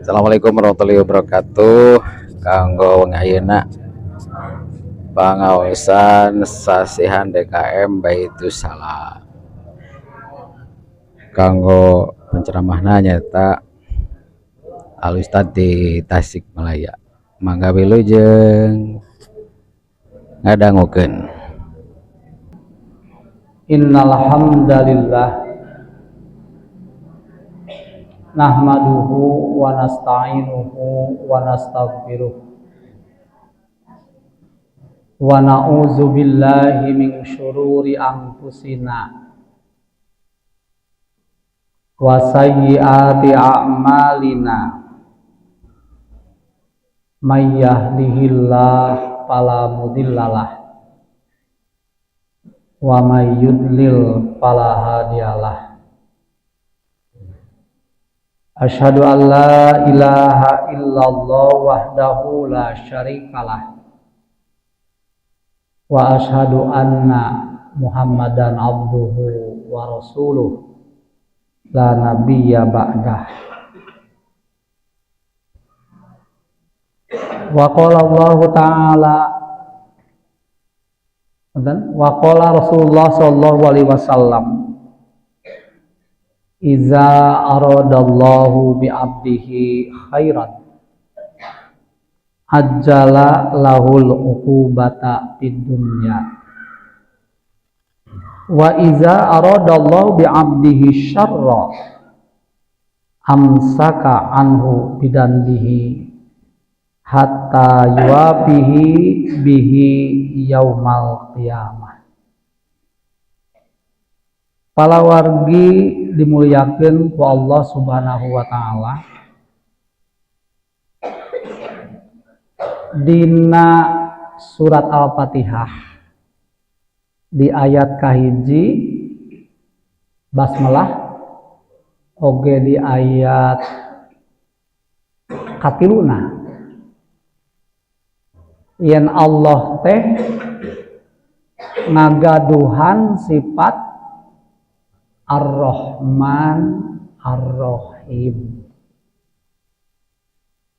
Assalamualaikum warahmatullahi wabarakatuh. Kanggo wengi ayeuna pangaosan sasihan DKM Baitussalam. Kanggo penceramahna nyaeta Al Ustad di Tasikmalaya. Mangga wilujeng ngadangukeun. Innal hamdalillah nahmaduhu wa nasta'inuhu wa nastaghfiruh wa na'udzu billahi min syururi anfusina wa sayyiati a'malina may yahdihillahu fala mudhillalah wa may yudlil fala hadiyalah. Asyhadu an la ilaha illallah wahdahu la syarikalah wa asyhadu anna Muhammadan abduhu wa rasuluh la nabiyya ba'dah. Wa qala Allah ta'ala wa qala Rasulullah sallallahu alaihi wasallam, iza aradallahu bi'abdihi khairan ajjala lahul uqubata fid dunya wa iza aradallahu bi'abdihi syarra amsaka anhu bidanbihi hatta yuwafihi bihi yaumal qiyamah. Palawargi dimuliakeun ku Allah Subhanahu wa taala, dina surat Al-Fatihah di ayat kahiji basmalah oge di ayat katiluna yen Allah teh ngagaduhan sifat Ar-Rahman Ar-Rahim,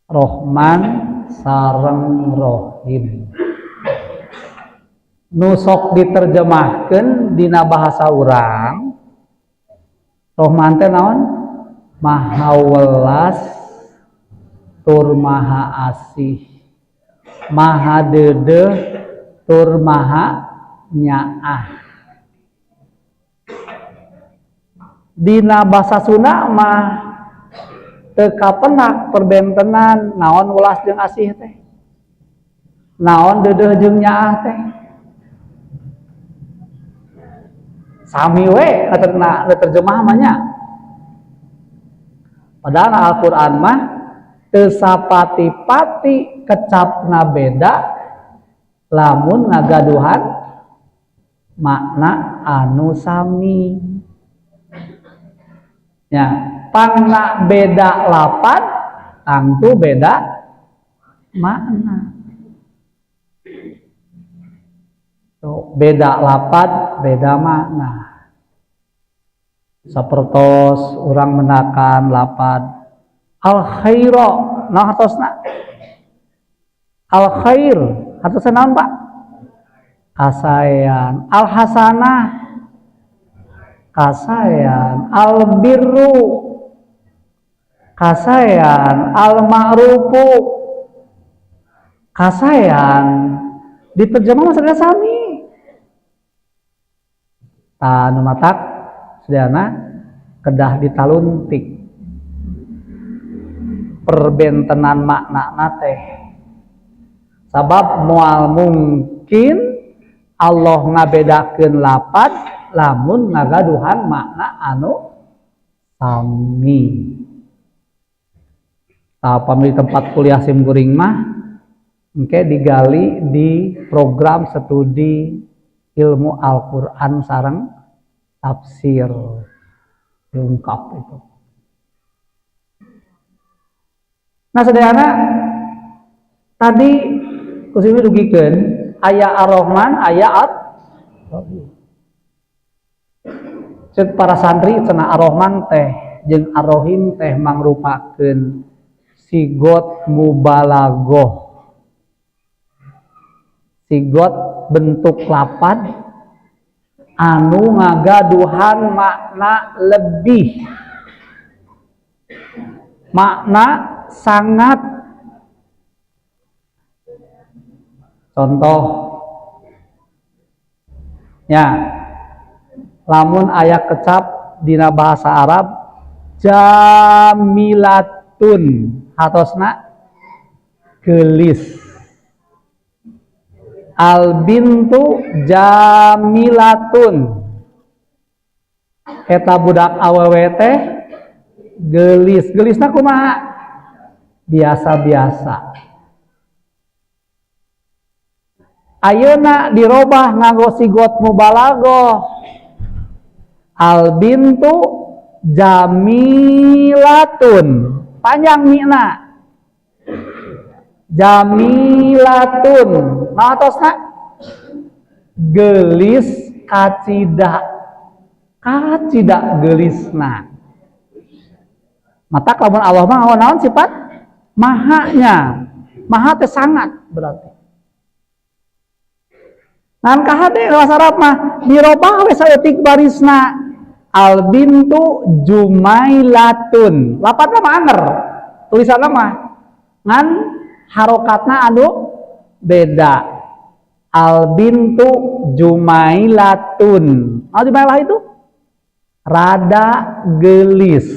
Rahman sareng Rahim. Nu sok diterjemahkeun dina bahasa urang, Rahman teh naon? Maha welas tur maha asih, maha deudeuh tur maha nyaah. Dina bahasa Sunda mah teu kapenak perbentenan naon welas jeung asih teh, naon deudeuh jeung nyaah teh, sami we terjemah mah nya. Padahal Al-Qur'an mah teu sapati-pati kecapna beda lamun ngagaduhan makna anu sami. Ya, pangna beda lapan, tangtu beda makna. Tuh, beda lapan, beda makna. Sapertos urang menakan lapan al khairo, nah hartosna al khair, hartosna naon Pak? Kasaean. Al hasanah, kasaean. Al birru, kasaean. Al ma'rufu, kasaean. Diterjemah maksudnya sami. Tah nu matak sadayana kedah ditaluntik perbentenan maknana teh, sabab moal mungkin Allah ngabedakeun lapad lamun ngagaduhan makna anu sami. Tah pami tempat kuliah sim kuring mah engke digali di program studi ilmu Al-Qur'an sareng tafsir diungkap itu. Nah sadayana tadi kusimi dugikeun aya Ar-Rahman aya Ar-Rahim. Cek para santri cenah Ar-Rahman teh jeung Ar-Rahim teh mangrupakeun sigot mubalaghah. Sigot bentuk lapad anu ngagaduhan makna lebih, makna sangat. Contoh ya, lamun aya kecap dina bahasa Arab jamilatun, hartosna geulis. Al bintu jamilatun, eta budak awewe teh geulis. Geulisna kumaha? Biasa-biasa. Ayeuna dirobah nganggo sigot mubalaghah, al bintu jamilatun, panjang mina, jamilatun, nah atosna geulis kacida, kacida geulisna. Mata lamun Allah mah naon sifat mahanya, maha teh sangat berarti. Ngan kahade bahasa Arab mah dirobah we saeutik barisna, al bintu jumailatun, lapatna mah anger tulisanna mah, ngan harokatna anu beda. Al bintu jumailatun. Al jumailah itu rada gelis.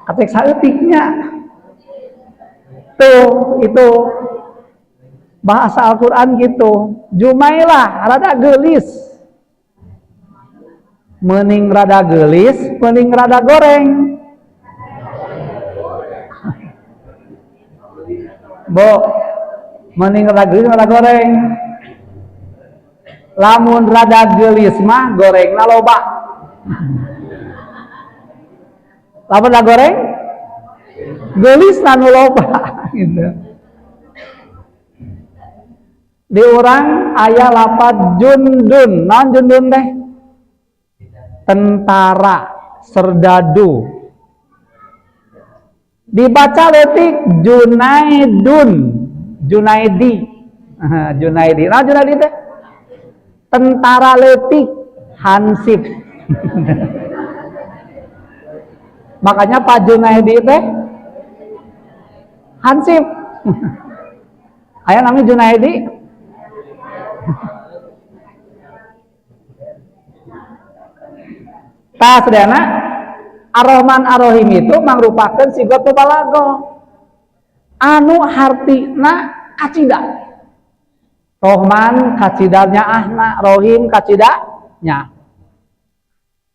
Katek saeutiknya. Tuh, itu bahasa Al-Qur'an gitu. Jumailah rada gelis. Mending rada gelis, mending rada goreng. Bo, mending rada gelis rada goreng. Lamun rada gelis mah gorengna loba. Lamun rada goreng gelisna nu loba gitu. Di urang aya lapad jundun. Naon jundun teh? Tentara, serdadu. Dibaca leutik Junaidun, Junaidi. Junaidi. Nah, Junaidi teh tentara leutik, hansip. Makanya Pak Junaidi teh hansip. Aya namanya Junaidi. Tah sadayana Ar-Rahman Ar-Rahim itu mangrupakeun sigot mubalaghah anu hartina kacida. Rahman kacidanya ahna, Rahim kacidanya.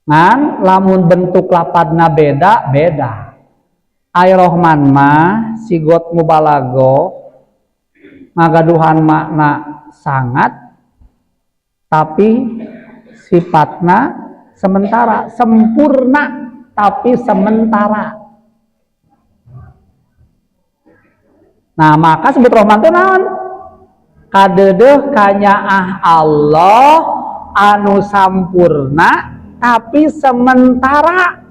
Ngan lamun bentuk lapadna beda, beda. Ai Rahman mah sigot mubalaghah ngagaduhan makna sangat tapi sifatna sementara, sempurna tapi sementara. Nah, maka sebut Rahman itu naon? Kadeudeuh kanyaah Allah anu sampurna tapi sementara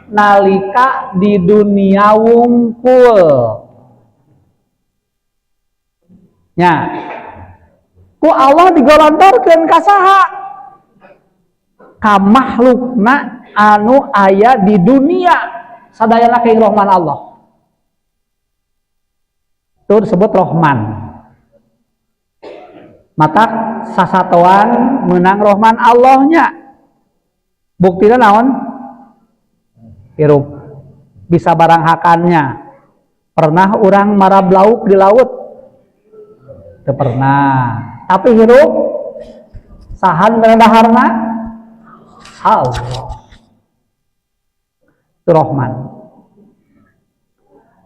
nalika di dunia wungkul. Nya. Ku Allah digolontorkeun ka saha? Ka makhlukna anu aya di dunia sadayana kaing Rahman Allah. Itu disebut Rahman. Mata sasatoan menang Rahman Allahnya. Buktina naon? Hirup bisa barang hakannya. Pernah orang marab lauk di laut? Teu pernah. Tapi hirup sahan merendaharna Allah. Itu Rahman.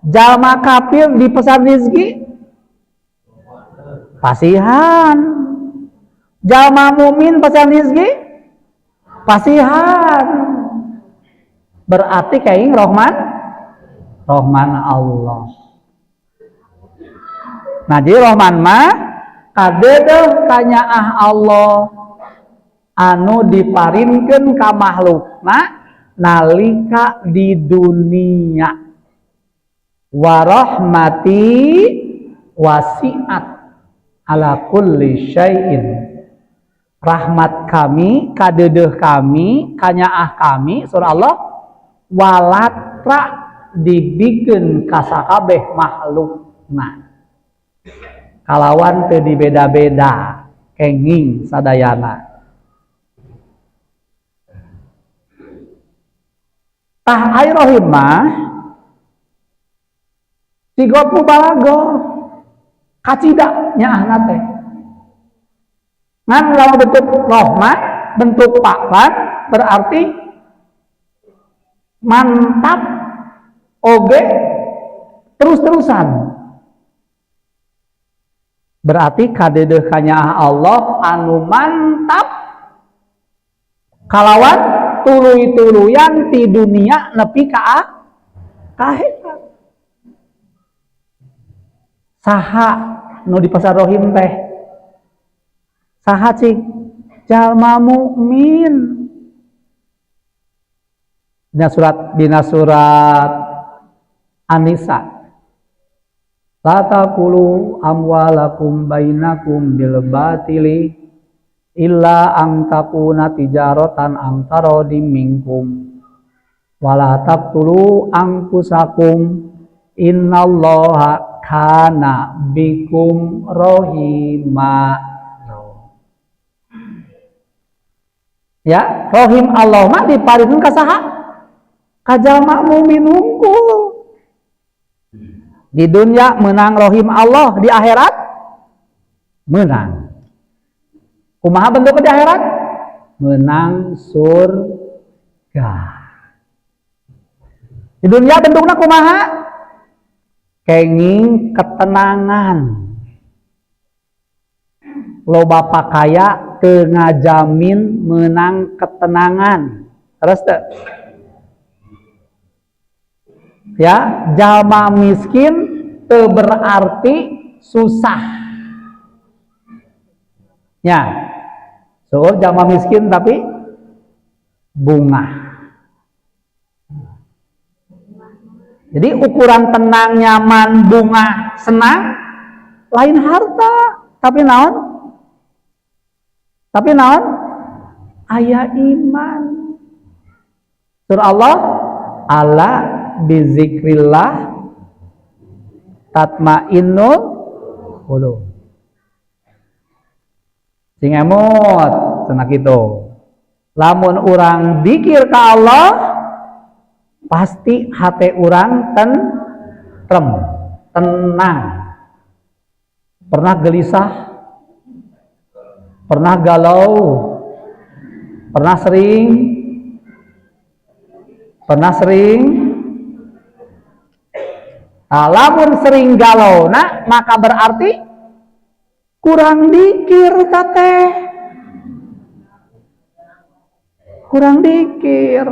Jalma kafir dipesan rizki pasihan. Jalma mumin pesan rizki pasihan. Berarti kayak Rahman, Rahman Allah. Nah, jadi Rahman mah kadeudeung kanyaah Allah anu diparinkeun ka makhlukna Nalika di dunia. Warahmati wasiat ala kulli syai'in. Rahmat kami, kadeudeuh kami, kanyaah kami, surah Allah walatra dibikeun ka sakabeh makhlukna. Kalawan teu dibeda-beda, kenging sadayana. Tah ai rohim mah sigot mubalaghah kacida nyaahna teh. Ngan lamun bentuk rahmat, bentuk paklan berarti mantap oge terus-terusan. Berarti kadeudeuh kanyaah Allah anu mantap kalawan tuluy-tuluyan ti dunia nepi ka akhirat. Saha nu di pasar rohim teh? Saha cik? Jalma mukmin. Dina surat An-Nisa. La taqulu amwalakum bainakum bil batili illa an takuna tijaratan an taradin minkum wala taqtulu anfusakum innallaha kana bikum rahima. Ya, rohim Allah mah diparikeun ka saha? Ka jalma mukmin hungkul. Di dunia menang rohim Allah, di akhirat menang. Kumaha bentuknya di akhirat? Menang surga. Di dunia bentuknya kumaha? Kenging ketenangan. Loba pakaya teu ngajamin menang ketenangan. Terus teu? Ya, jalma miskin teu berarti susah. Ya. So, jalma miskin tapi bunga. Jadi ukuran tenang, nyaman, bunga, senang lain harta, tapi naon? Tapi naon? Aya iman. Surah Allah, ala bizikrillah tatmainnul qulub. Sing emut cenah kitu. Lamun urang dikir ka Allah, pasti hate urang tentrem, tenang. Pernah gelisah? Pernah galau? Pernah sering? Pernah sering? Nah, lamun sering galau, nah, maka berarti kurang dikir teh. Kurang dikir.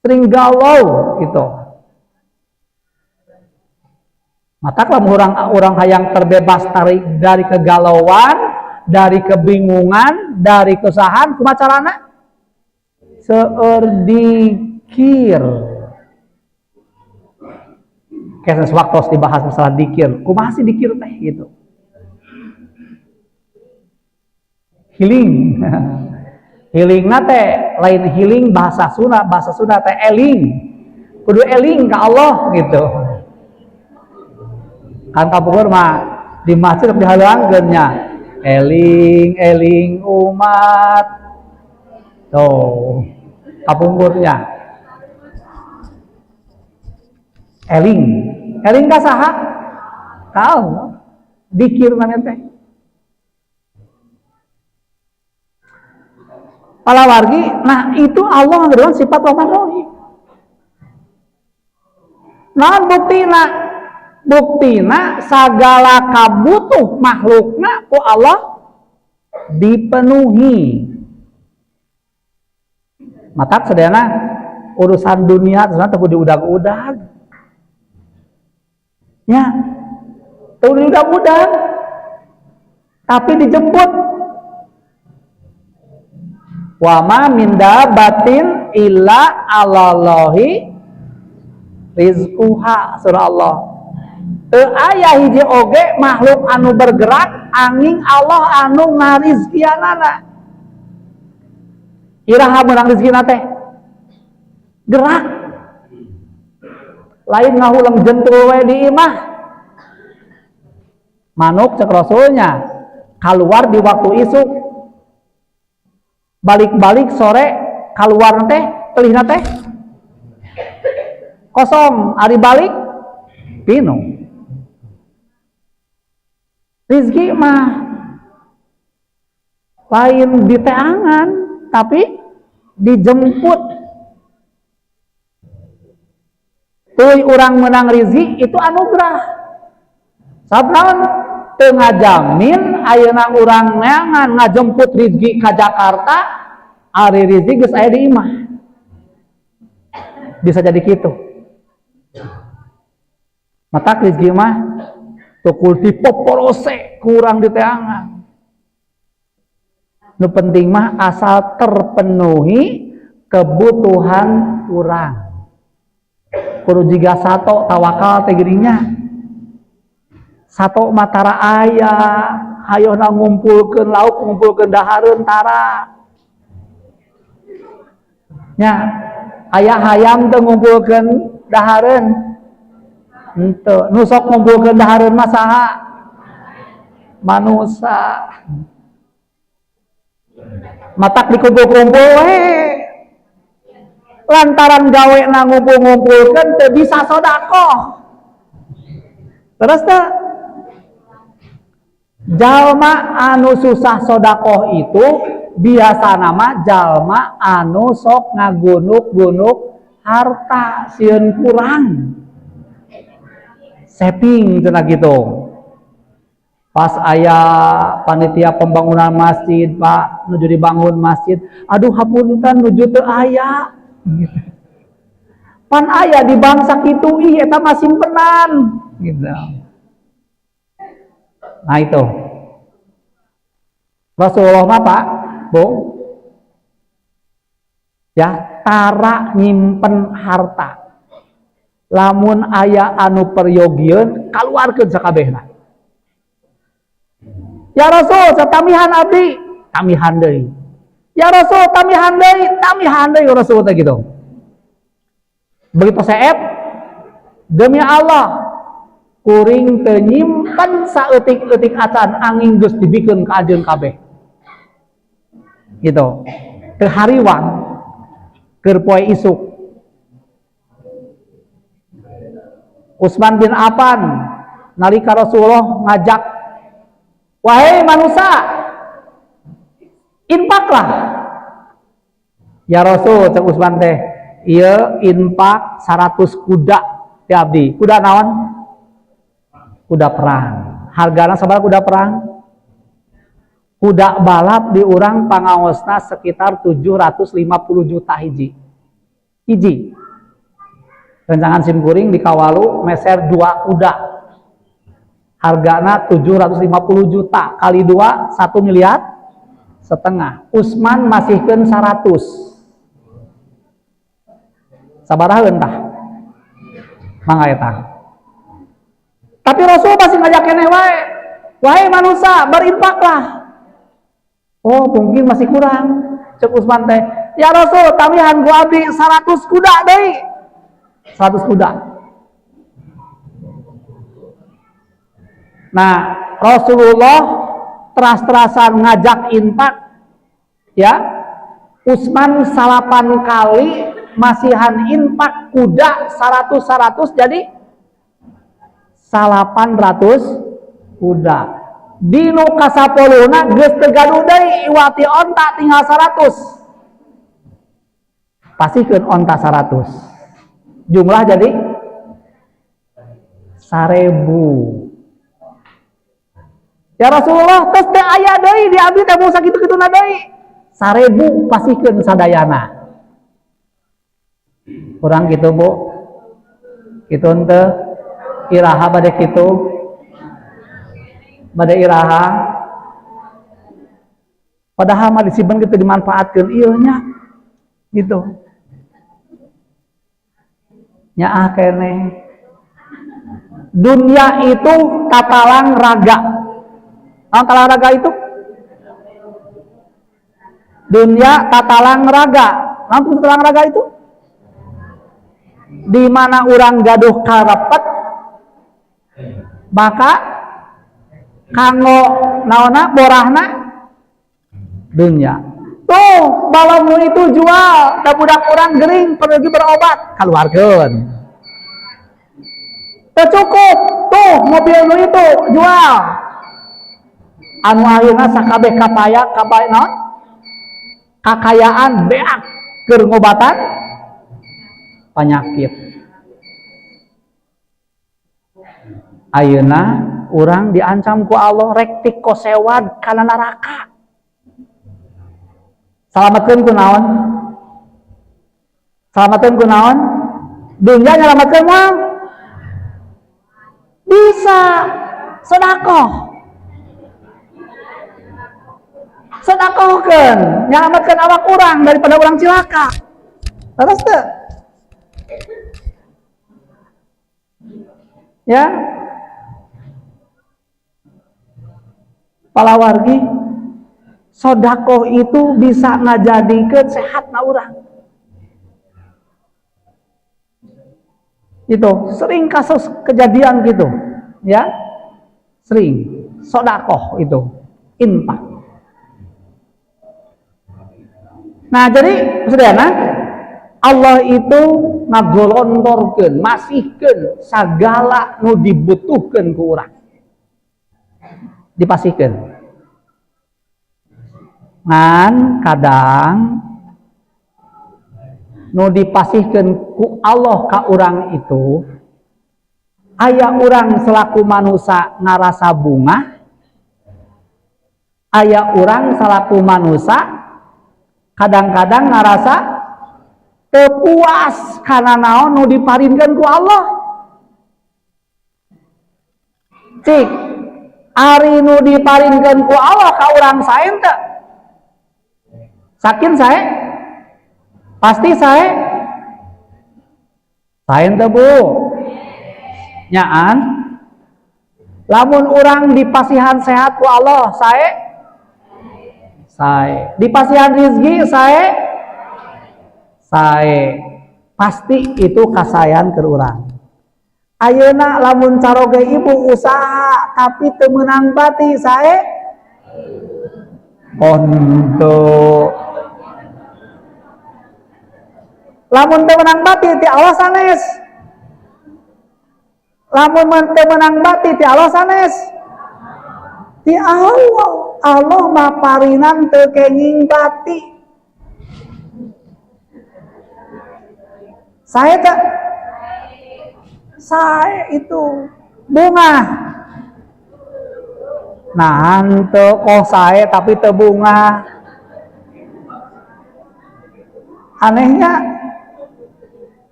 Sering galau gitu. Maka kalau orang hayang terbebas dari kegalauan, dari kebingungan, dari kesusahan, kumaha carana? Seueur dikir. Kayak waktu dibahas masalah dikir, kumaha sih dikir teh gitu. Healing. Healingna teh lain healing bahasa Sunda teh eling. Kudu eling ka Allah gitu. Kan kapungkur mah di masjid dihalangkeun nya. Eling eling umat. Tuh, kapungkurnya. Eling. Eling ka saha? Ka Allah. Dikir namanya teh. Palawargi, nah itu Allah dengan sifat Rahman Rahim. Nah buktina, buktina segala kabutuh makhlukna ku Allah dipenuhi. Matak sadayana urusan dunia sebenarnya teu diudag-udag. Ya, teu diudag-udag. Tapi dijemput. Wa ma min dabatin illa 'alallahi rizquha surah Allah. Teu aya hiji oge makhluk anu bergerak angin Allah anu ngarizkianana. Iraha meunang rezekina teh? Gerak. Lain ngahuleng jentul we di imah. Manuk cek Rasulnya keluar di waktu isuk, balik-balik sore keluar teh telihna teh kosong, ari balik pinuh. Rizki mah lain diteangan tapi dijemput. Tuluy urang menang rizki itu anugerah. Sabab naon? Teu ngajamin ayeuna urang neangan ngajemput rizki ka Jakarta, ari rizki geus aya di imah. Bisa jadi kitu. Matak rizki mah tukul dipoporose kurang diteangan. Nu penting mah asal terpenuhi kebutuhan urang. Kudu jiga sato tawakal teh geuning. Sato mah tara aya, hayohna ngumpulkeun lauk, ngumpulkeun dahareun tara. Nya, aya hayam teu ngumpulkeun dahareun. Henteu, nu sok ngumpulkeun dahareun mah saha? Manusa. Matak dikumpul-kumpul we. Lantaran gawe na ngumpul-ngumpulkeun teu bisa sedekah. Terus teh jalma anu susah sedekah itu biasa nama jalma anu sok ngagunuk-gunuk harta sieun kurang. Saving cenah gitu. Pas aya panitia pembangunan masjid, Pak, nuju dibangun masjid, aduh hapunten nuju teu aya. Gitu. Pan aya di bangsa kitu ih eta mah simpenan gitu. Nah itu. Rasulullah mah Pak, Bu. Ya, tara nyimpen harta. Lamun aya anu peryogieun kaluarkeun sakabehna. Ya Rasul, satamihan abdi, tamihan deui. Ya Rasul, tamihan deui, tamihan deui Rasul teh gitu. Begitu seep, demi Allah, kuring teu nyimpen saeutik-eutik acan angin geus dibikeun ka anjeun kabeh. Gitu. Teu hariwang keur poe isuk. Utsman bin Affan nalika Rasulullah ngajak, wahai manusia, infaklah. Ya Rasul, cek Utsman teh, ieu infak 100 kuda ti abdi. Kuda naon? Kuda perang. Hargana sabaraha kuda perang? Kuda balap di urang pangaosna sekitar 750 juta hiji. Hiji. Rencangan simkuring di Kawalu meser 2 kuda. Hargana 750 juta kali 2 1,5 miliar. Utsman masihkeun 100. Sabaraha tah? Mangga eta. Tapi Rasul masih ngajak keneh wae. Wahai manusia, berinfaklah. Oh, mungkin masih kurang. Cek Utsman teh, ya Rasul, tamihan ku abdi 100 kuda deui. 100 kuda. Nah, Rasulullah teras-terasan ngajak infak, ya. Utsman 8 kali masihan infak kuda 100-100 jadi 800 kuda. Dinu kasapoluna geus teu gaduh deui iwati onta tinggal 100. Pasihkeun onta 100. Jumlah jadi 1000. Ya Rasulullah, tos teu aya deui di abdi teh moal sakitu-kituna deui. 1000 pasihkeun sadayana. Kurang gitu, Bu. Kitu henteu. Iraha bade kitu. Bade iraha. Padahal mah disimpen kitu dimanfaatkeun ieu nya. Gitu. Nyaah keneh. Dunia itu tatalang raga. Naon tatalang raga itu? Dunia tatalang raga. Naon tatalang raga itu? Di mana urang gaduh karepet, maka kanggo naonna borahna dunia. Tuh balongmu itu jual, da budak urang gering pergi berobat, keluarkeun. Teu cukup, tuh mobil nu itu jual. Anu ayeuna sakabeh kapaya kabeh naon? Kakayaan beak keur ngobatan penyakit. Ayeuna urang diancam ku Allah rek tikosewad kana neraka. Salametkeun ku naon? Salametkeun ku naon? Dunia nyalametkeun moal? Bisa sedekah. Sedekahkeun, nyalametkeun awak urang daripada urang cilaka. Terus teu? Ya. Palawargi, sodakoh itu bisa ngajadikeun sehat na urang. Itu sering kasus kejadian gitu, ya. Sering sodakoh itu infak. Nah, jadi sederhana, Allah itu ngagolontorkeun, masihkeun sagala nu dibutuhkeun ku urang. Dipasihkeun. Ngan kadang nu dipasihkeun ku Allah ka urang itu aya urang selaku manusia ngarasa bungah, aya urang selaku manusia kadang-kadang ngarasa teu puas karena naon nu diparinkeun ku Allah. Cik, ari nu diparinkeun ku Allah ka urang sae teu? Sakin sae? Pasti sae? Sae teu, Bu? Nyaan? Lamun urang dipasihan sehat ku Allah sae? Sae. Dipasihan rizki sae? Sae. Pasti itu kasayan keur urang. Ayeuna lamun caroge ibu usaha tapi teu meunang bati sae? Onto. Lamun teu meunang bati ti Allah sanes. Lamun teu meunang bati ti Allah sanes. Ti Allah. Allah maparinan teu kenging bati. Saya tak? Saya itu bunga. Nah, henteu kok saya tapi teu bunga. Anehnya,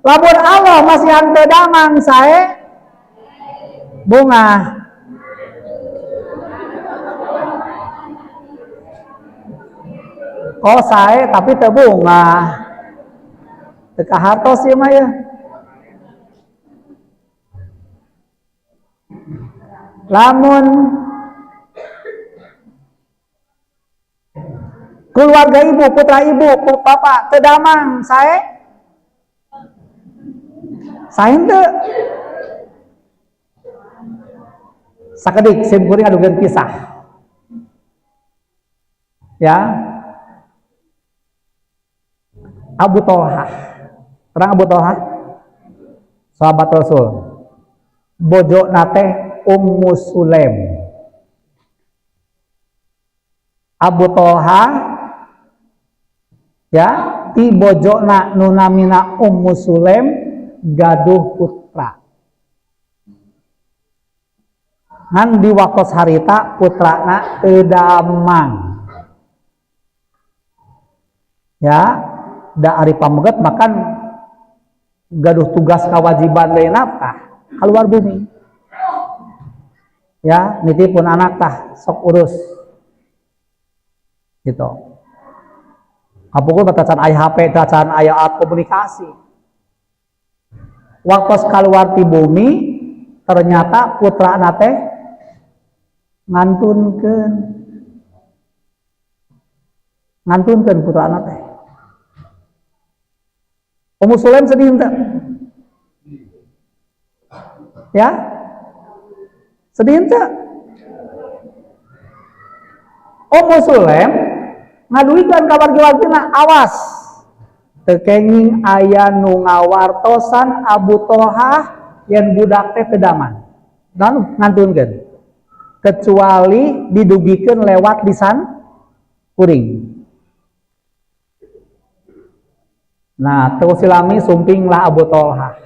lamun Allah masih henteu damang saya bunga. Kok saya tapi teu bunga. Teu kahartos ieu mah ya. Lamun keluarga ibu, putra ibu, bapak teu damang sae? Sae henteu? Sakedik sim kuring adukeun kisah. Ya. Abu Thalhah. Terang Abu Thalhah? Sahabat Rasul. Bojona teh Ummu Sulaim. Abu Thalhah ya ti bojona nu namina Ummu Sulaim gaduh putra. Ngan di waktos harita putrana teu damang. Ya, da ari pameget makan gaduh tugas kewajiban lain nafkah keluar bumi. Ya, nitipun anak tah sok urus. Gitu. Kapungkur batasan aya HP, batasan aya alat komunikasi. Waktu kaluar ti bumi ternyata putrana teh ngantunkeun. Ngantunkeun putrana teh. Ummu Sulaim sedih henteu? Ya? Sedih henteu? Ummu Sulaim ngaduikeun ka wargi-wargina, awas teu kenging aya nu ngawartosan Abu Thalhah yen budak teh teu daman. Dan ngantunkeun. Kecuali didugikeun lewat lisan kuring. Nah, terus silami sumpinglah Abu Thalhah.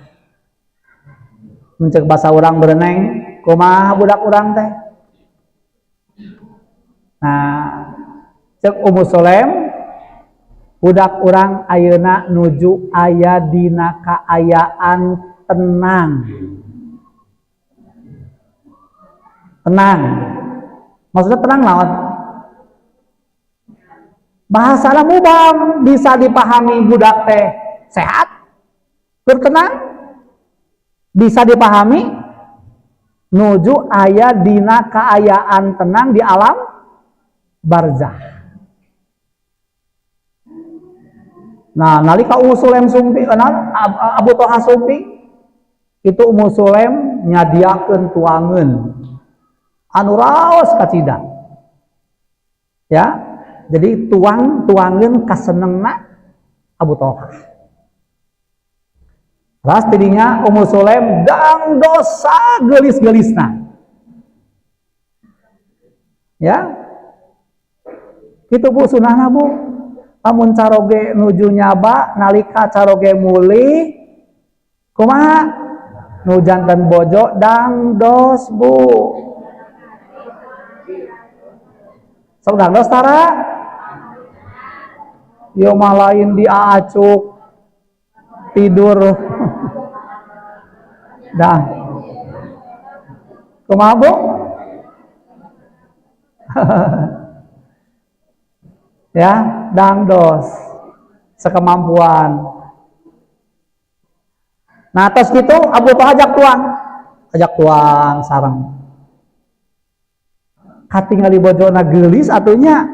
Mencek bahasa urang bereneng, kumaha budak urang teh? Nah, cek Ummu Sulaim, budak urang ayeuna nuju aya dina kaayaan tenang. Tenang. Maksudnya tenang lawan. Bahasana mubam bisa dipahami budak teh sehat, bertenang, bisa dipahami nuju aya dina kaayaan tenang di alam barzah. Nah, nalika Ummu Sulaim sumpi, Abu Thalhah sumpi, itu Ummu Sulaim nyadiakeun tuangeun anu raos kacida. Ya. Jadi tuangeun kasenengna Abu Thalhah. Ras tidinya Ummu Sulaim dang dosa geulis-geulisna. Ya. Kitu Bu sunahna Bu. Lamun caroge nuju nyaba nalika caroge mulih kumaha? Nu janten bojo dangdos Bu. Sok dangdos tara? Yo mah lain diacuk tidur. Dah. Kumaha Bu? Ya, dangdos sekemampuan. Nah, atas gitu Abu Thalhah ajak tuang sareng. Katingali bojona geulis atunya.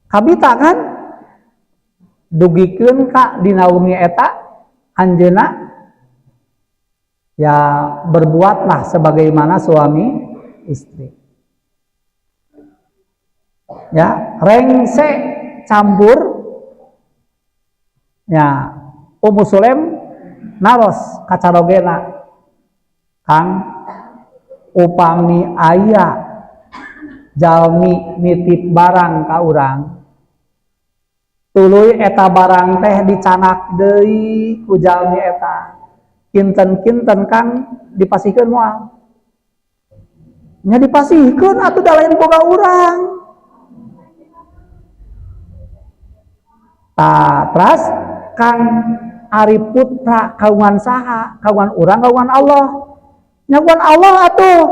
Kabita kan? Dugikeun ka dina wengi eta anjeunna ya berbuatlah sebagaimana suami istri. Ya, rengse campur ya Ummu Sulaim naros kacarogena Kang upami aya jalmi nitip barang ka urang tuluy eta barang teh dicanak deui ku jalmi eta kinten-kinten Kang dipasihkeun moal nya dipasihkeun atuh da lain boga urang. Tah teras Kang ari putra kagungan saha kagungan urang kagungan Allah nya kagungan Allah atuh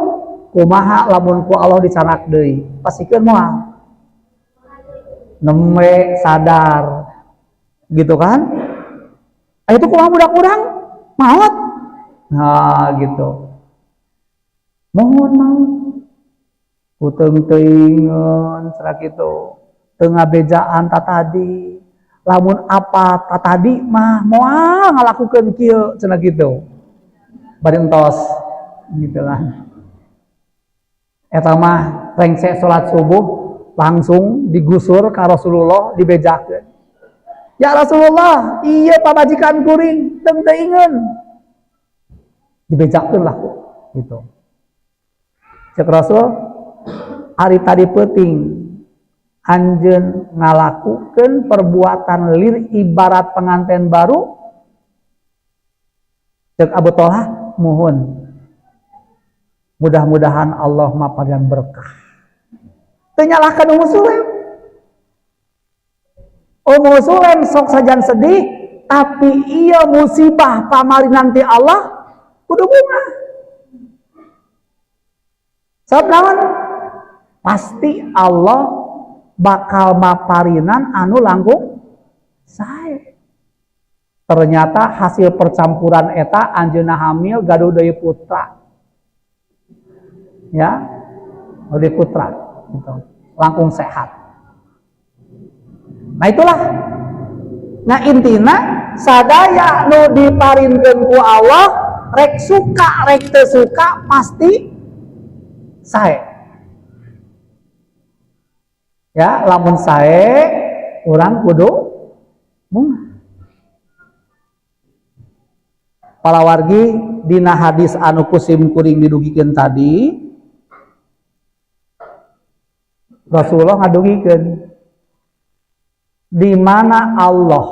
kumaha lamun ku Allah dicanak deui pasihkeun moal nembe sadar gitu kan. Itu kumaha budak urang maot. Nah gitu mohon mau puteung teuingeun cenah kitu teu ngabejaan ta tadi lamun apa ta tadi mah moal ngalakukeun kieu cenah kitu bari entos gitu lah. Eta mah rengse salat subuh langsung digusur ka Rasulullah dibejakeun. Ya Rasulullah, iya pamajikan kuring teu teuingeun. Dibejakeun lah gitu. Cek Rasul, ari tadi peuting anjeun ngalakukeun perbuatan lir ibarat pengantin baru. Cek Abu Thalhah, muhun. Mudah-mudahan Allah maparian berkah. Teu nyalahkeun Ummu Sulaim. Ummu Sulaim sok sajan sedih, tapi iya musibah pamari nanti Allah kudu bunga. Sebab naon? Pasti Allah bakal maparinan anu langkung sae. Ternyata hasil percampuran eta anjeunna hamil gaduh deui putra. Ya, deui putra gitu. Langkung sehat. Nah itulah. Nah intina sadaya nu diparinkeun ku Allah rek suka rek teu suka pasti sae. Ya, lamun sae urang kudu bungah. Palawargi dina hadis anu kusim kuring didugikeun tadi, Rasulullah ngadugikeun di mana Allah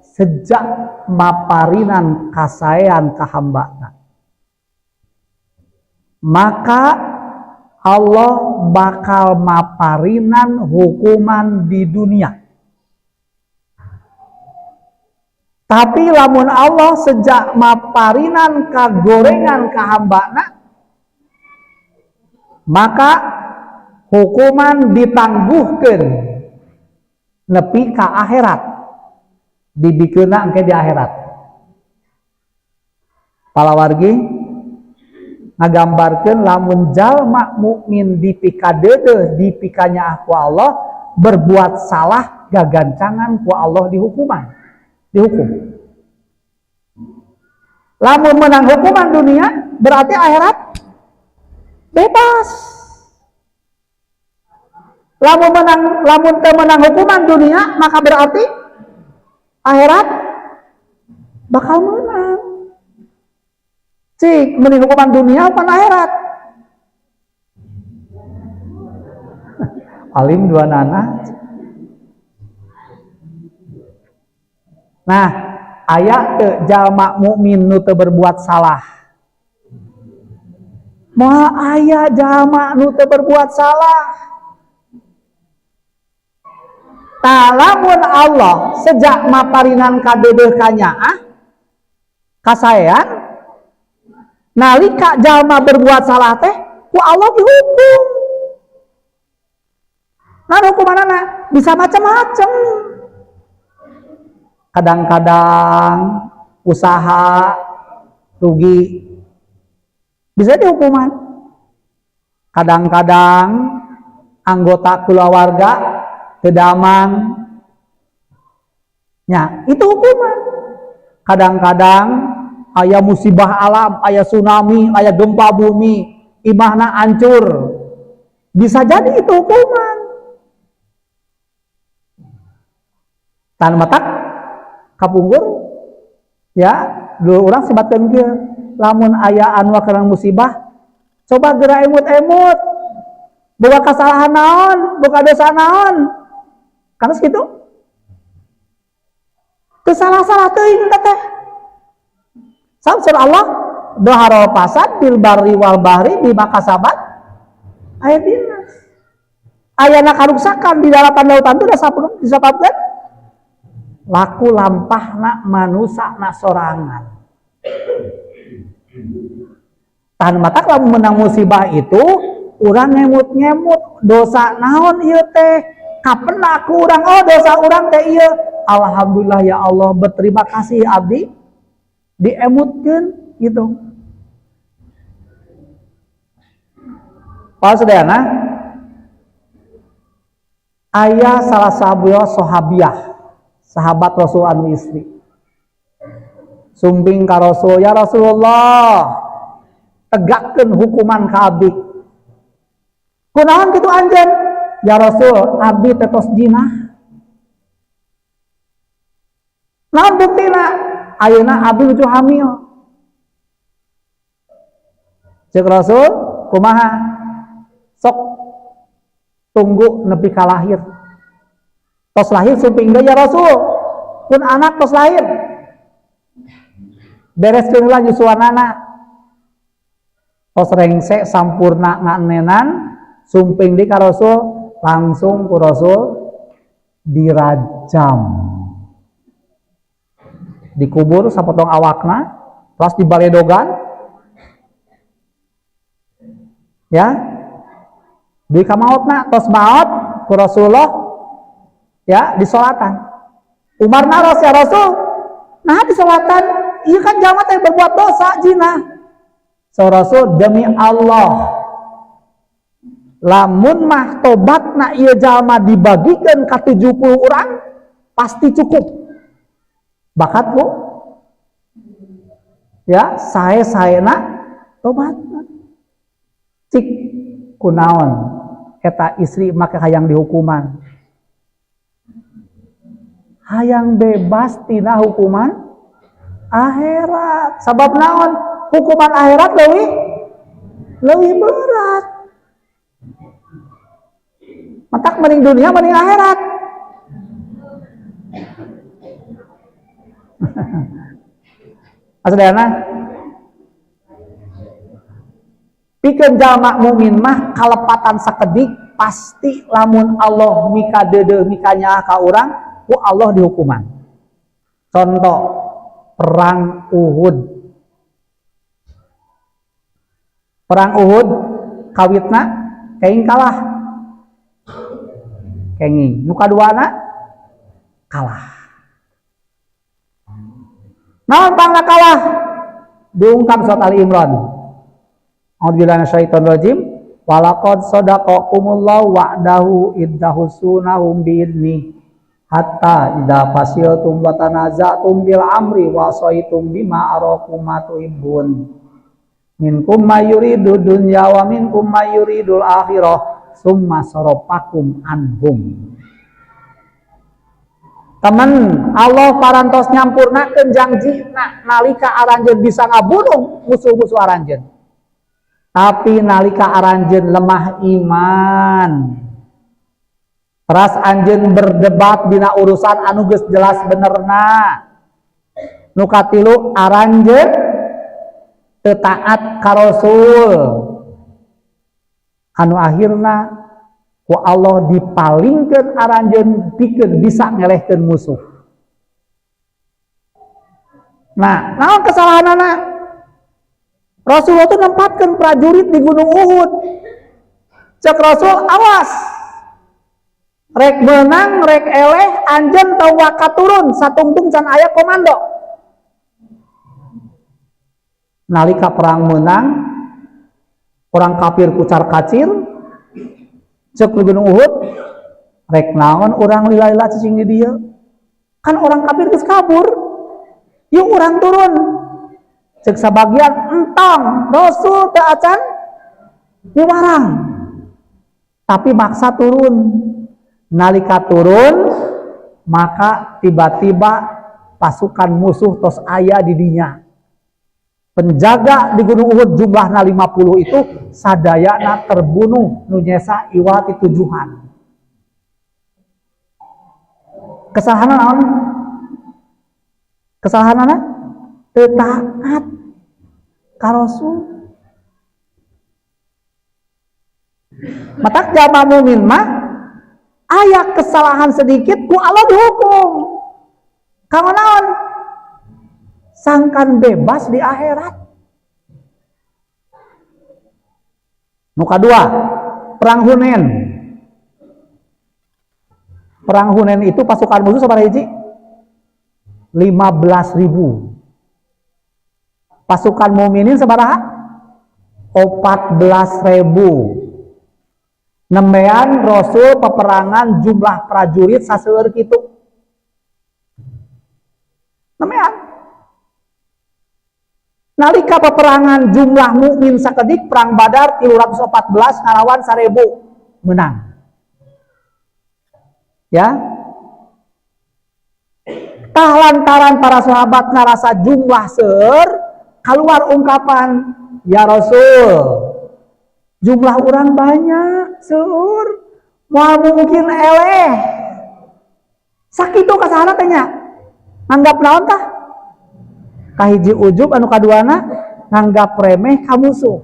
sejak maparinan kasaean ka hambana, maka Allah bakal maparinan hukuman di dunia. Tapi lamun Allah sejak maparinan kagorengan ka hambana, maka hukuman ditangguhkeun nepi ka akhirat, dibikeunna engke di akhirat. Palawargi ngagambarkeun lamun jalma mukmin dipikadeudeuh dipikanyaah ku Allah, berbuat salah gagancangan ku Allah dihukuman. Dihukum. Lamun menang hukuman dunia berarti akhirat bebas. Lamun menang, lamun teu menang hukuman dunia maka berarti akhirat bakal menang. Cik, mending hukuman dunia apa akhirat? Paling dua nana. Nah, aya teu jalma mukmin nu teu berbuat salah. Moal aya jalma nu teu berbuat salah. Tah lamun Allah sejak maparinan kadeudeuh kanyaah kasaean, nalika jalma berbuat salah teh ku Allah dihukum. Nah, hukumanana bisa macam-macam. Kadang-kadang usaha rugi bisa dihukuman. Kadang-kadang anggota keluarga teu damang, ya itu hukuman. Kadang-kadang aya musibah alam, aya tsunami, aya gempa bumi, imahna hancur, bisa jadi itu hukuman. Tan matak kapungkur ya dulu orang sebatkeun kieu, lamun aya anu karena musibah coba geura emut-emut, boga kesalahan naon, boga dosa naon, karena segitu teu salah-salah teuing teh. Samsul Allah doharo pasad bil barri wal bahri bima kasabat aydinnas. Ayana karuksakan di daratan lautan itu disababkeun laku lampahna manusa na sorangan. Tahan mata kalau menang musibah itu urang ngemut-ngemut dosa naon ieu teh, kapan aku urang, oh dosa urang teh ieu, alhamdulillah ya Allah berterima kasih abdi diemutkeun gitu. Pak sadayana, aya salah sahabat sahabiah, sahabat Rasul anu istri, sumping ka Rasul, ya Rasulullah tegakkeun hukuman ka abdi. Kunaon kitu anjeun? Ya Rasul, abdi teh tos jinah. Naon buktina? Ayeuna abdi nuju hamil. Ceuk Rasul, kumaha? Sok tunggu nepi ka lahir. Tos lahir sumping deui ya Rasul. Pun anak tos lahir. Bereskeun heula nyusuanana. Tos rengse sampurna nganenan, sumping deui ka Rasul, langsung ku Rasul dirajam. Dikubur sapotong awakna, terus dibaledogan. Ya. Di kamaotna tos maot ku Rasulullah ya disolatan. Umar naros ya Rasul, Nah disolatan, ieu kan jalma teh berbuat dosa zina. So Rasul demi Allah, lamun mah tobatna ieu jalma dibagikeun ka 70 orang pasti cukup. Bakat bu, ya sae-saena tobat. Cik kunaon eta istri make hayang dihukuman, hayang bebas tina hukuman akhirat. Sabab naon? Hukuman akhirat leuwih berat. Matak mending dunia mending akhirat. Asdana pikeun jalma mukmin mah kalepatan sakedik pasti lamun Allah mika deudeuh mika nyaah ka urang ku Allah dihukuman. Contoh perang Uhud. Perang Uhud kawitna kenging kalah. Kenging nu kaduana kalah. Naon pangna kalah? Diungkap surat Ali Imran. A'udzubillahi minasyaitonir rajim. Walaqad sadaqakumullahu wa'dahu iddahusunahum biidni hatta idza fasiltum wa tanaza'tum bil amri wa asaitum bima arakum ma tuhibbun. Minkum may yuridu dunya wa minkum may yuridul akhirah summa sarafakum anhum. Temen Allah parantos nyampurnakeun jangjina nalika aranjeun bisa ngabunuh musuh-musuh aranjeun. Tapi nalika aranjeun lemah iman, teras anjeun berdebat dina urusan anu geus jelas benerna. Nu katilu aranjeun teu taat ka Rasul. Anu akhirna ku Allah dipalingkeun aranjeun pikeun bisa ngelehkeun musuh. Nah, naon kesalahanana? Rasulullah itu nempatkan prajurit di Gunung Uhud. Cek Rasul, awas. Rek menang, rek eleh, anjeun tong waka turun, satungtung can aya komando. Nalika perang menang, orang kafir kucar kacir. Cek di Gunung Uhud, rek naon urang lila-lila cicing di dieu. Kan orang kafir geus kabur. Yuk urang turun. Cek sabagian entong Rasul teu acan miwarang. Tapi maksa turun. Nalika turun, maka tiba-tiba pasukan musuh tos aya di dinya. Penjaga di Gunung Uhud jumlahna 50 itu sadayana terbunuh nu nyesa iwati tujuhan. Kesalahan naon? Kesalahanana teu taat ka Rasul. Matak jalma mukmin mah aya kesalahan sedikit ku Allah dihukum. Kanggo naon? Sangkan bebas di akhirat. Nu kadua, perang Hunain. Perang Hunain itu pasukan musuh sabaraha hiji? 15.000. Pasukan mukminin sabaraha? 14.000. Nembean Rasul peperangan jumlah prajurit saseur kitu. Nembean. Nalika peperangan jumlah mukmin sakedik perang Badar 314 ngalawan 1000 menang. Ya. Tah lantaran para sahabat ngarasa jumlah seur, keluar ungkapan, ya Rasul, jumlah orang banyak seur, moal mungkin eleh. Sakitu kasahana teh nya. Nganggap naon tah? Kahiji ujub anu kaduana nganggap remeh ka musuh.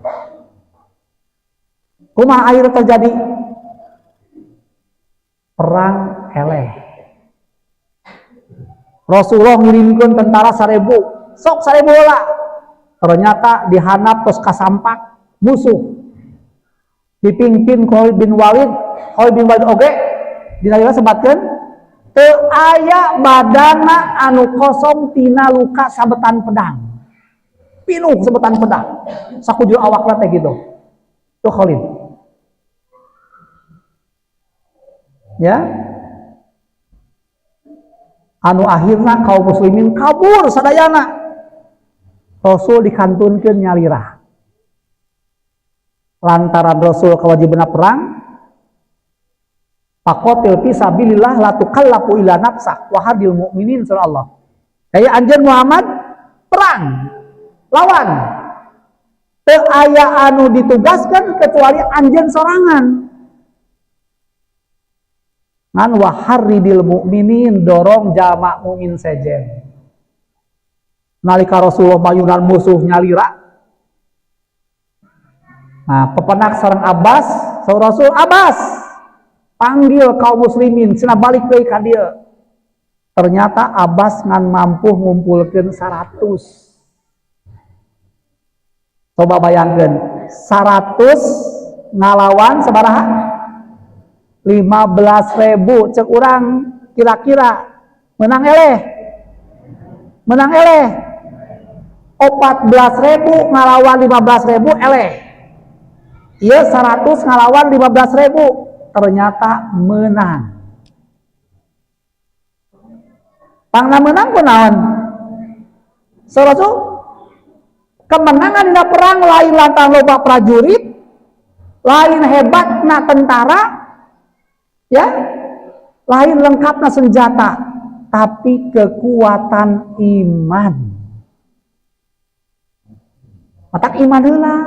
Kumaha akhir terjadi? Perang eleh. Rasulullah ngirimkeun tentara 1000, sok 1000 heula. Ternyata dihanap terus kasampak musuh. Dipimpin Khalid bin Walid, Khalid bin Walid oge dina sebatkeun Teu aya badana anu kosong tina luka sabetan pedang. Pinuh sabetan pedang. Sakujur awakna teh gitu. Tuh Khalid. Ya. Anu akhirna kaum muslimin kabur sadayana. Rasul dikantunkeun nyalira. Lantaran Rasul kewajiban perang, faqatil fi sabilillah la tukallafu illa nafsak wa hadil mu'minin surah Allah. Kayak anjeun Muhammad perang lawan teu aya anu ditugaskan kecuali anjeun sorangan. Ngan wa harridil mu'minin, dorong jamak mukmin sejen. Nalika Rasulullah mayunan musuh nyalira. Nah, pepenak sareng Abbas, saur Rasul, Abbas panggil kaum muslimin cenah balik deui ka dieu. Ternyata Abbas ngan mampu ngumpulkeun 100. Coba bayangkeun, 100 ngalawan sabaraha? 15.000. Cek urang kira-kira menang eleh. Menang eleh. 14.000 ngalawan 15.000 eleh. Ieu 100 ngalawan 15.000. Ternyata menang. Pangna menang kunaon? Sarasu kemenangan dina perang lain lantaran loba prajurit, lain hebatna tentara, ya, lain lengkapna senjata, tapi kekuatan iman. Matak iman heula.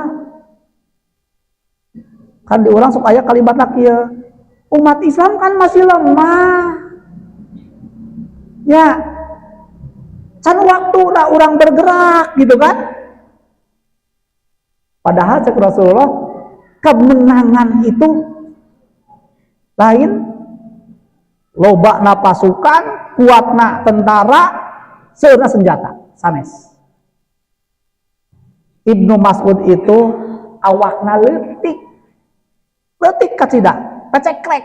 Kan diulang sok aya kalimat kieu. Umat Islam kan masih lemah. Ya. Can waktu lah orang bergerak gitu kan. Padahal cek Rasulullah, kemenangan itu lain lobana pasukan, kuatna tentara, seurna senjata, sanes. Ibnu Mas'ud itu awakna leutik. Leutik kacida, pecekrek.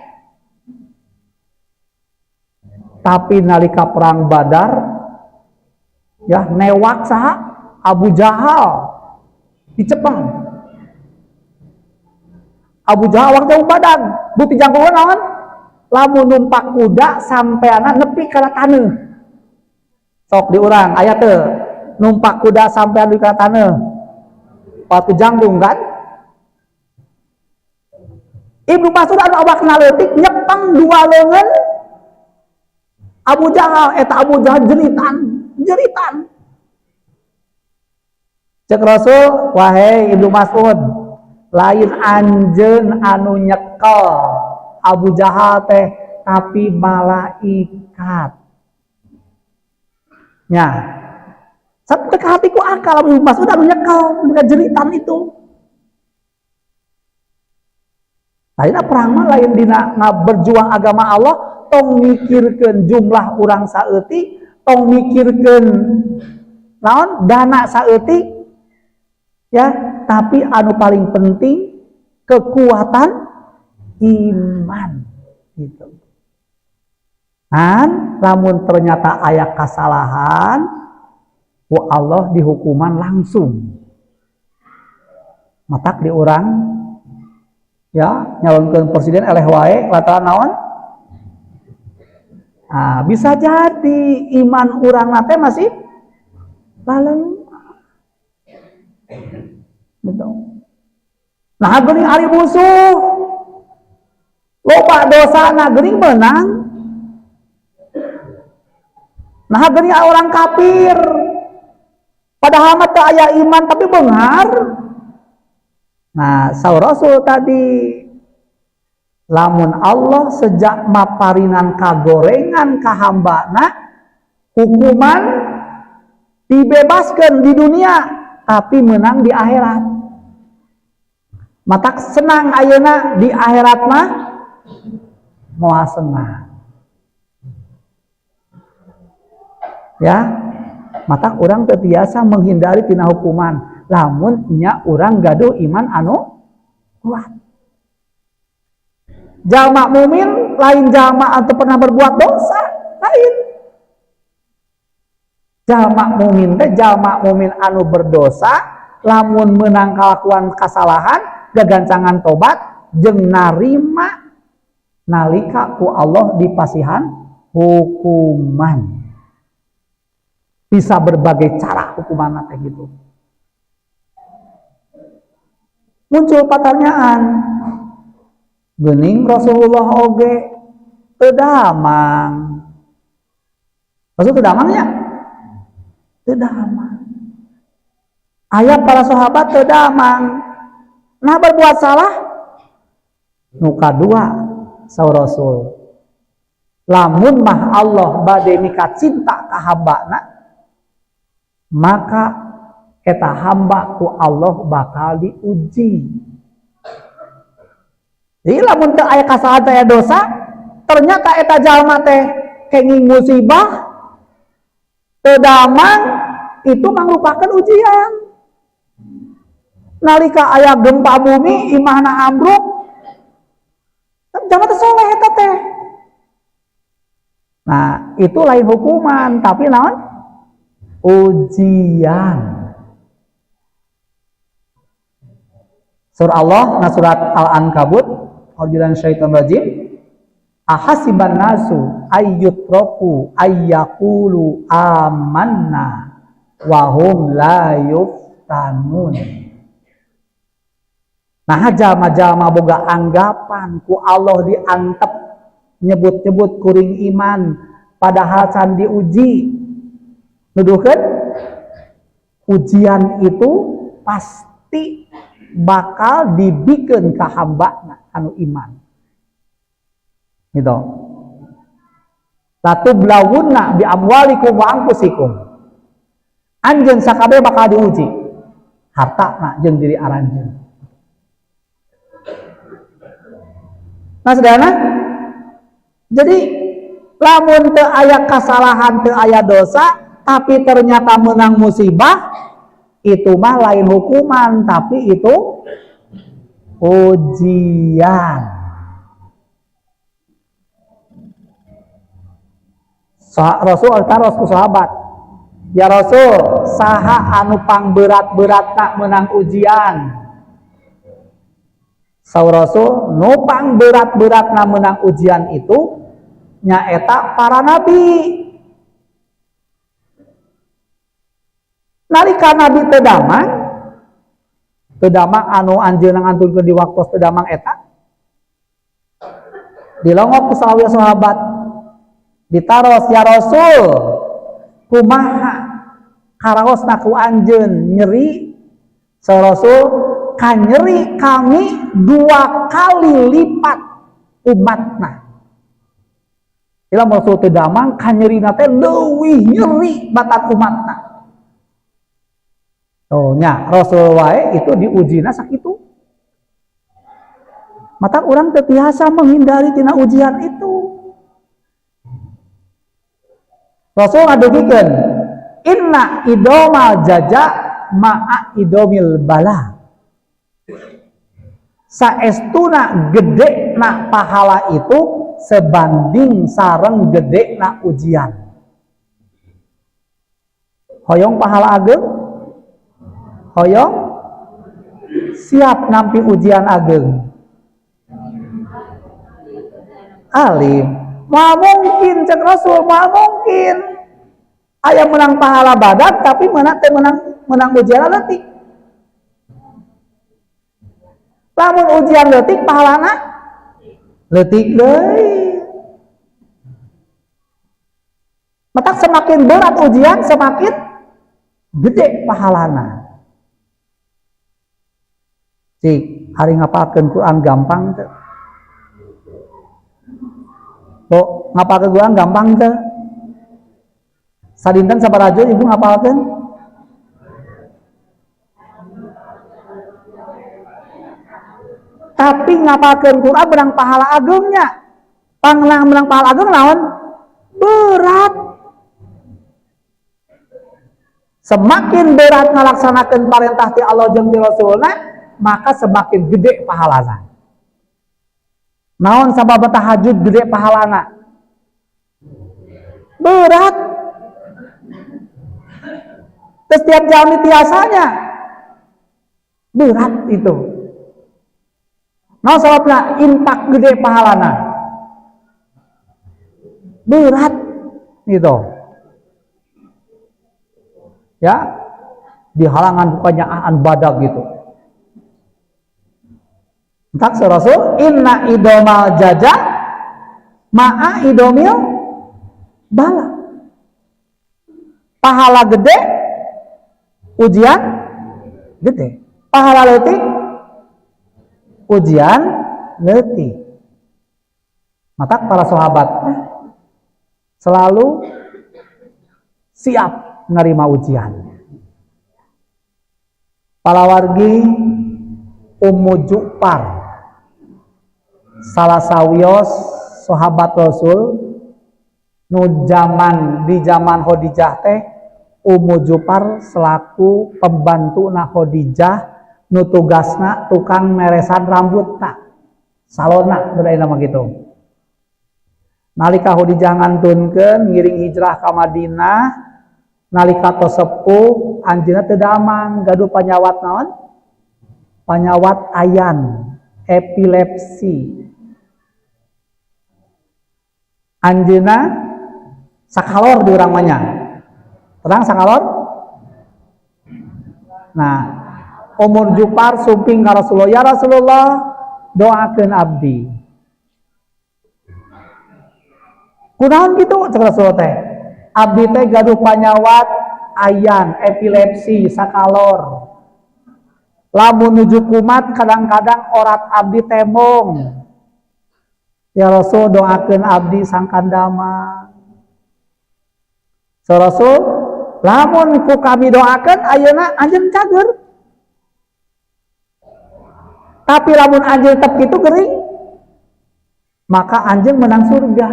Tapi nalika perang Badar, ya newak saha Abu Jahal dicepeng. Abu Jahal waktu badan, bukti jangkauan naon? Lamun numpak kuda sampeana nepi kana taneuh. Sok diurang aya teu numpak kuda sampean nepi kana taneuh. Waktu jangkung kan? Ibnu Mas'ud anu awakna leutik nyepeng dua leungeun Abu Jahal, eta Abu Jahal jeritan, jeritan. Cek Rasul, wahai Ibnu Mas'ud, lain anjeun anu nyekel Abu Jahal teh, tapi malaikat. Nya. Sampai ke hatiku akal Ibnu Mas'ud anu nyekel dengan jeritan itu. Lain perang mah lain dina berjuang agama Allah, tong mikirkeun jumlah urang saeutik, tong mikirkeun naon dana saeutik, ya, tapi anu paling penting kekuatan iman gitu. Kan lamun ternyata aya kasalahan, ku Allah dihukuman langsung. Matak di urang ya nyalonkeun presiden eleh wae lantaran naon? Nah, bisa jadi iman urang nate masih laleng. Gitu. Nah, geuning ari musuh loba dosana geuning menang. Nah, geuning orang kafir padahal mah teu aya iman tapi beunghar. Nah, saur Rasul tadi, lamun Allah sejak maparinan kagorengan ka hambana, hukuman dibebaskan di dunia tapi menang di akhirat. Matak senang ayeuna di akhirat mah moal senang. Ya, matak urang teu biasa menghindari tina hukuman. Lamun nya urang gaduh iman anu kuat. Jalma mumin lain jalma anu pernah berbuat dosa. Lain. Jalma mukmin teh jalma mukmin anu berdosa lamun meunang kalakuan kasalahan gagancangan tobat jeung narima nalika ku Allah dipasihan hukuman. Bisa berbagai cara hukuman teh gitu. Muncul pertanyaan, geuning Rasulullah oge teu damang. Rasul teu damangnya? Teu damang. Aya para sahabat teu damang. Nah berbuat salah? Nu kadua saur Rasul, lamun mah Allah bade mika cinta ka hambana, maka eta hamba ku Allah bakal diuji. Jadi lamun teu aya kasalahan teu aya dosa, ternyata eta jalma teh kenging musibah, teu damang, itu mangrupakeun ujian. Nalika aya gempa bumi, imahna ambruk, jalma teh soleh eta teh. Nah, itu lain hukuman, tapi naon? Ujian. Surah Allah, nah surat Al-Ankabut, auzubillahi minasyaitonir rajim. Ahasiban nasu ayyutraku ayyaqulu amanna wa hum la yuftanun. Nah, jalma-jalma boga anggapan ku Allah diantep nyebut-nyebut kuring iman padahal can diuji. Nuduhkeun ujian itu pasti bakal dibikeun ka hambana anu iman. Gitu. Latublawunna bi amwalikum wa anfusikum. Anjeun sakabeh bakal diuji hartana jeung diri aranjeun. Nah, sadayana, jadi lamun teu aya kasalahan, teu aya dosa, tapi ternyata menang musibah, itu mah lain hukuman, tapi itu ujian. Rasul taros ku sahabat, ya Rasul, saha anu pangberat-berat tak menang ujian? Saur Rasul, nu pangberat-berat na menang ujian itu nyaeta para nabi. Nalika nabi teu damang, teu damang anu anjeunna ngantunkeun di waktos teu damang eta, dilongok ku sahabat sahabat, ditaros, ya Rasul, kumaha karaosna ku anjeun nyeri? Saur Rasul, kanyeri kami 2 kali lipat umatna. Ila Rasul teu damang kanyerina teh leuwih nyeri batak umatna. Oh nya Rasul wae itu diujina sakitu. Mata urang teu tiasa menghindari tina ujian itu. Rasul ngadugikeun, inna idomal jaja ma'a idomil bala. Saestuna gede na pahala itu sebanding sareng gede na ujian. Hoyong pahala ageng? Hoyong? Siap nampi ujian ageng? Alim. Moal mungkin cek Rasul, moal mungkin. Aya menang pahala badak tapi menang teh menang ujian leutik. Lamun ujian leutik pahalana leutik deui. Maka semakin berat ujian semakin gede pahalana. Cik, hari ngapalkeun Quran gampang teu? Bu, ngapalkeun Quran gampang teu? Sadinten sabaraha juz ibu ngapalkeun? Tapi ngapalkeun Quran menang pahala agengnya. Panglang menang pahala ageng naon? Berat. Semakin berat ngalaksanakeun parentah ti Allah jeung ti Rasulna, maka semakin gede pahalana. Naon sabab tahajud gede pahalana? Berat. Setiap jalmi tiasanya berat itu. Nah, sababna infak gede pahalana. Berat gitu. Ya, di halangan bukannya badak gitu. Entak Rasul inna idomal jaza ma'a idomil bala. Pahala gede, ujian gede. Pahala leutik, ujian leutik. Maka para sahabat selalu siap menerima ujian. Palawargi Ummu Jupar, salah sawios sahabat Rasul nu zaman di zaman Khadijah teh, Ummu Jupar selaku pembantu na Khadijah nu tugasna tukang meresan rambut tak salona beda nama gitu. Nalika Khadijah ngantunkeun ngiring hijrah ka Madinah, nalika tos sepuh anjeunna teu damang, gaduh panyawat naon? Panyawat ayan, epilepsi. Anjeunna sakalor di urang mah nya. Terang sakalor? Nah, Umur Jupar sumping ka Rasulullah, ya Rasulullah, doakeun abdi. Kunaon kitu cek Rasulullah teh? Abdi teh gaduh panyawat ayan, epilepsi, sakalor. Lamun nuju kumat kadang-kadang orat abdi temong. Ya Rasul, doakeun abdi sangkan damang. So Rasul, lamun ku kami doakeun ayeuna anjeun cager. Tapi lamun anjeun tetep kitu gering, maka anjeun menang surga.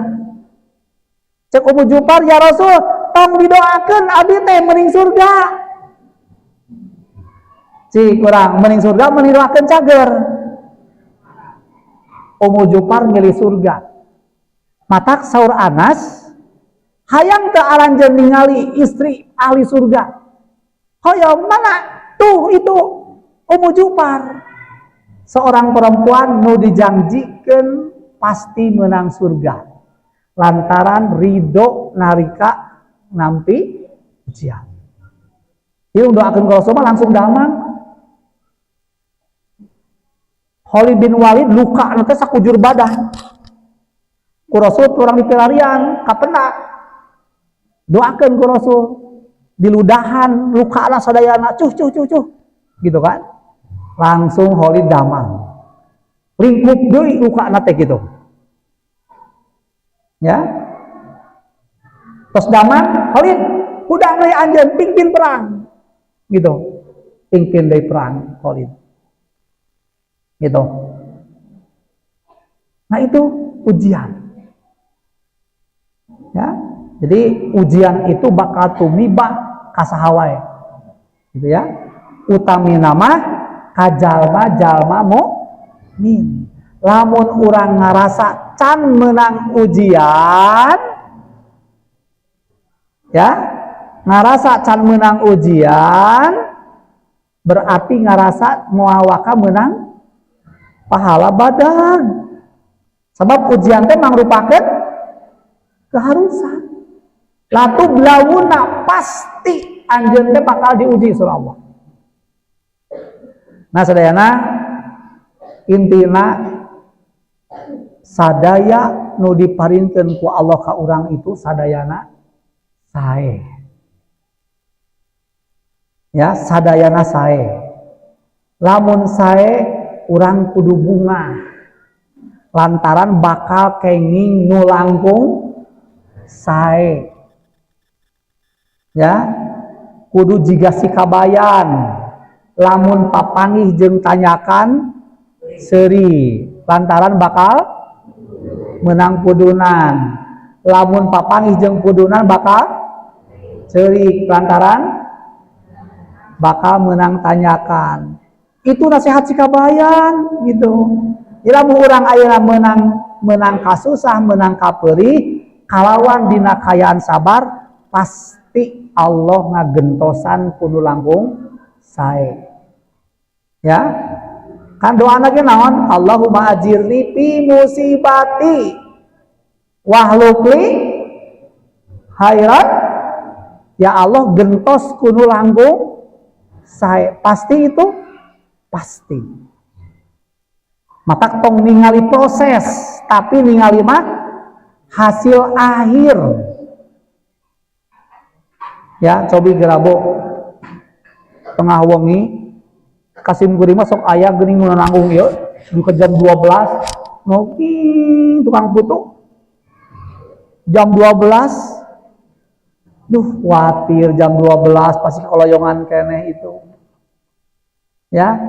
Cek Ummu Jupar, ya Rasul, tong didoakeun abdi teh mending surga. Cik kurang mending surga mending doakeun cager. Ummu Jupar milih surga. Matak saur Anas, hayang teu aranjeun ningali istri ahli surga. Hoyong mana? Tuh itu Ummu Jupar. Seorang perempuan nu dijanjikeun pasti menang surga. Lantaran ridho nalika nampi ujian. Ieu doakeun ka Rasul langsung damang. Khalid bin Walid luka teh sakujur badan. Ku Rasul kurang dipilarian kapenak. Doakeun ku Rasul diludahan lukana sadayana cuh cuh cuh cuh gitu kan. Langsung Khalid damang. Lingkup deui lukana teh gitu. Ya. Terus damang Khalid hudang deui anjeun pimpin perang. Gitu. Pimpin deui perang Khalid. Gitu. Nah, itu ujian. Ya. Jadi ujian itu bakal tumibah ka saha wae. Gitu ya. Utamina mah ka jalma-jalma mukmin. Lamun urang ngarasa can menang ujian, ya, ngarasa can menang ujian berarti ngarasa moal waka menang pahala badag. Sebab ujian teh mangrupakeun keharusan. Latu blawuna pasti anjeun teh bakal diuji surah Allah. Nah, sadayana intina sadaya nu diparinkeun ku Allah ka urang itu sadayana sae. Ya, sadayana sae. Lamun sae urang kudu bungah lantaran bakal kenging nu langkung sae. Ya, kudu jiga sikabayan. Lamun papanggih jeung tanyakan seuri lantaran bakal menang pudunan. Lamun papanggih jeung pudunan bakal ceurik lantaran bakal menang tanyakan. Itu nasihat sikabayan gitu. Jadi lamun urang ayeuna menang kasusah, menang kapeurih, Kalawan dina kaayaan sabar, pasti Allah ngagentosan ku nu langkung sae. Ya kan, doa lagi naon? Allahumma ajirni fi musibati wakhluf li khairan. Ya Allah, gentos ku nu langkung sae. Pasti itu, pasti. Maka tong ningali proses, tapi ningali mah hasil akhir. Ya, cobi gerabo tengah wengi, ka sim kuring mah sok aya geuning nu nanggung ieu ke jam 12 ngopi, tukang putu jam 12. Duh, khawatir jam 12 pasti koloyongan keneh itu. Ya,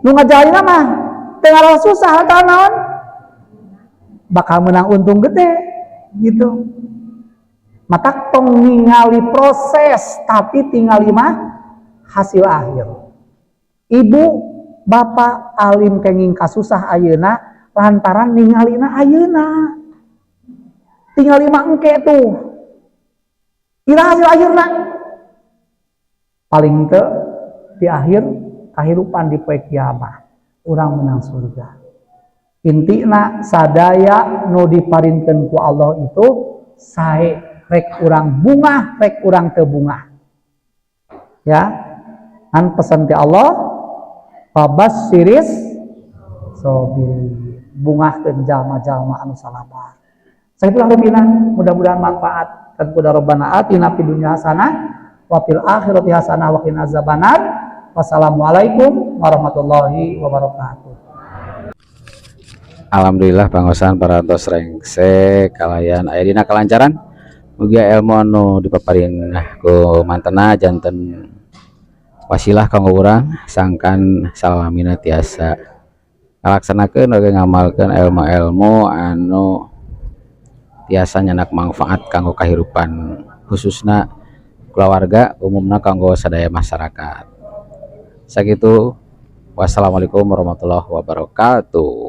nu ngajalin mah teu susah atau naon, bakal menang untung gede gitu. Maka tong ningali proses, tapi tingali mah hasil akhir. Ibu bapak alim kenging kasusah ayeuna lantaran ningalina ayeuna. Tingali mah engke tuh ira hasil akhirna, paling teu di akhir kehidupan, di poe kiamat urang menang surga. Intina, sadaya nu diparinkeun ku Allah itu sae, rek urang bungah, rek urang teu bungah. Ya kan, pesan ti Allah, fabassyiris sobirin, bungahkeun jalma-jalma anu salabar. Sakitu rupina, mudah-mudahan manfaat. Kan kuda rabbana atina fid dunya hasanah wa fil akhirati hasanah wa qina azabannar. Wassalamualaikum warahmatullahi wabarakatuh. Alhamdulillah, pangaosan parantos rengse kalayan aya dina kalancaran. Mugia ilmu anu dipaparin ku mantena janten wasilah kanggo urang sangkan salamina tiasa ngalaksanakeun oge ngamalkeun ilmu-ilmu anu tiasa nyandak manfaat kanggo kahirupan, khususna keluarga, umumna kanggo sadaya masyarakat. Sakitu, wassalamualaikum warahmatullahi wabarakatuh.